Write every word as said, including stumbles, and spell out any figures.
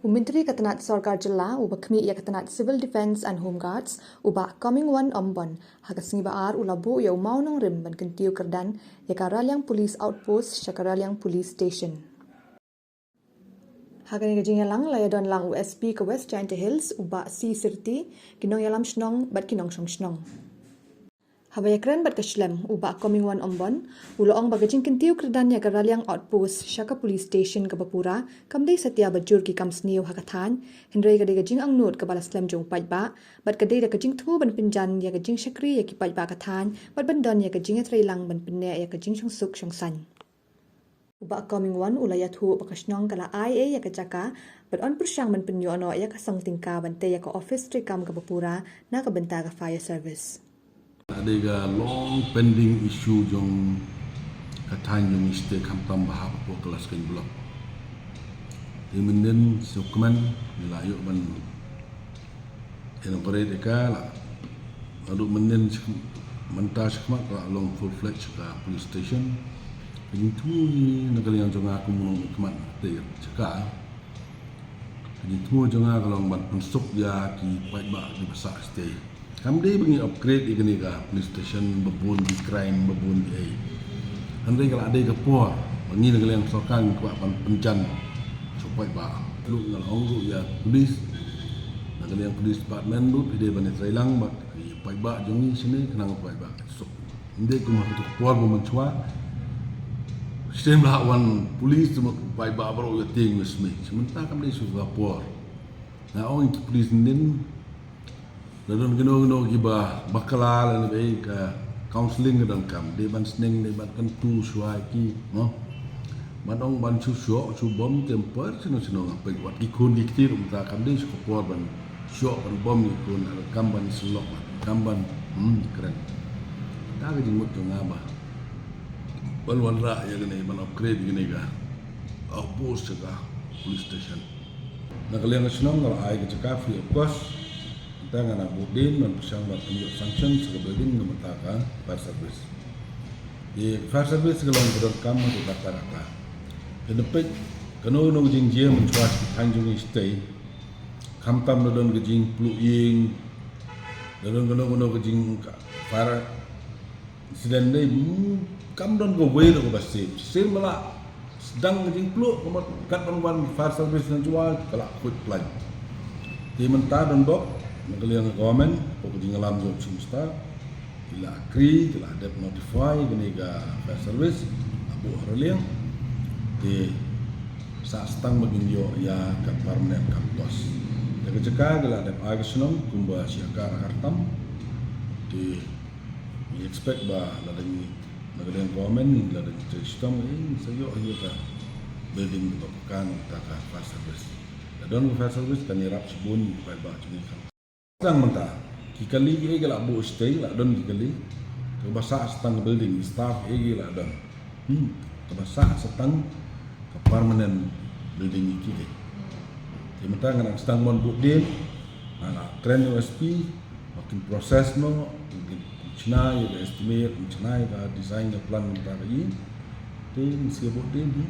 U Myntri ka tnat sorkar jylla uba khmih ïa ka tnat Civil Defence and Home Guards, u Bah Comingone Ymbon, ha ka sngi ba ar u la buh ïa u mawnongrim ban kyntiew kyrdan ïa ka Raliang Police Outpost sha ka Raliang Police Station. Ha kane ka jingïalang la ïadon lang u S P ka West Jaintia Hills, u Bah C Sirti, ki nongïalam shnong bad ki nongshong shnong. Haba ïakren bad ka shlem, u Bah Comingone Ymbon u la ong ba ka jingkyntiew kyrdan ïa ka Raliang Outpost sha ka Police Station kaba pura kam dei satia ba jur ki kam sniew ha ka thaiñ, hynrei ka dei ka jingangnud kaba la slem jong u paidbah bad ka dei da ka jingthmu ban pynjan ïa ka jingshakri ïa ki paidbah ka thaiñ bad ban don ïa ka jingïatreilang ban pynneh ïa ka jingshongsuk shongsaiñ. U Bah Comingone u la ïathuh ba ka shnong ka la ai ei ïa ka jaka bad yn pyrshang ban pynïoh noh ïa ka song tyngka ban tei ïa ka ophis treikam kaba pura na ka bynta ka fire service. La dei ka long pending issue jong ka thaiñ jong ngi shatei, khamtam ba ha ka por ka la skhem block. Te mynnin shu kmen ngi la ïoh ban inaugurate ïa ka la. Naduh mynnin sha khmat, mynta sha khmat ka la long full fledged ka police station. Ka jingthmu ngi na ka liang jong nga kum u nongmihkhmat na katei ka jaka, ka jingthmu jong nga ka long ban pynsuk ïa ki paidbah kiba sah shatei. Kam dei ba ngi upgrade ïa kane ka police station ba bun ki crime, ba bun ki ei. Hynrei ka la dei ka por ba ngi na ka liang sorkar ngi kwah ban pynjan sha u paidbah. Ruh nga la ong ruh ïa police, na ka liang police department ruh phi dei ban ïatreilang bad ki paidbah jong ngi shane khnang u paidbah ka suk. Ym dei kum ha kato ka por ba mynshuwa, shisien la wan police te mut u paidbah baroh u ïatieng u ïasmit. Mynta kam dei shuh ka por. Nga ong ïa ki police mynnin, la don kino kino kiba bakla lane ba ei, ka counselling ka donkam, dei ban sneng, dei ban kyntu shuwa ïa ki, no. Ban ong ban shu shoh shu bom temper shano shano, nga peit wat ki khun ki kti ruh mynta kam dei shuh ka por ban shoh ban bom ki khun, ar kam ban ïasyllok, ar kam ban, hmm, kren. Kata ka jingmut jong nga ba ban wanrah ïa kane, ban upgrade ïa kane ka outpost, ka police station. Na ka liang ka shnong nga la ai ka jaka free of cost. Mynta ngan buh dien ban pyrshang ban pynïoh sanction sa ka building na ka bynta ka fire service. Te ka fire service ka long ba donkam ha katta katta. Te peit kano kano ka jingjia mynshuwa sha ki thaiñ jong ngi shatei. Khamtam la don ka jingpluh ïing, la don kano kano ka jing, ka fire incident dei, mm, kam don kawei ruh kaba safe. Shisien ba la sdang ka jingpluh, ka mut kat ban wan fire service na Jowai ka la khuid plaiñ. Te mynta don bok na ka liang ka government, bok ka jingïalam jong u Chief Minister, ki la agree, ki la dep notify kane ka fire service, la buh ha Raliang. Te sah sa tang ba kin ïoh ïa ka permanent campus. Te ka jaka ki la dep ai ka shnong kumba shi akar akar tam. Te ngi expect ba lada ngi, na ka liang government, lada ngi trei shitom, eh, ngi sa ïoh ïa ka building ba paka na ka fire service. Lada don ka fire service kan ïarap shibun ïa ki paidbah jong ngi. Tang mynta ki kali kiei ki la buh shatei, la don ki kali. Kaba sah sa tang building, staff kiei ki la don. Hmm, kaba sah sa tang ka permanent building kiei. Te mynta nga dang sdang ban buh dien, nga la kren ïa u S P ba kin process noh, kin shna ïa ka estimate, kin shna ïa ka design, ka plan mynta ka ïing. Te ngin sa buh dien hi.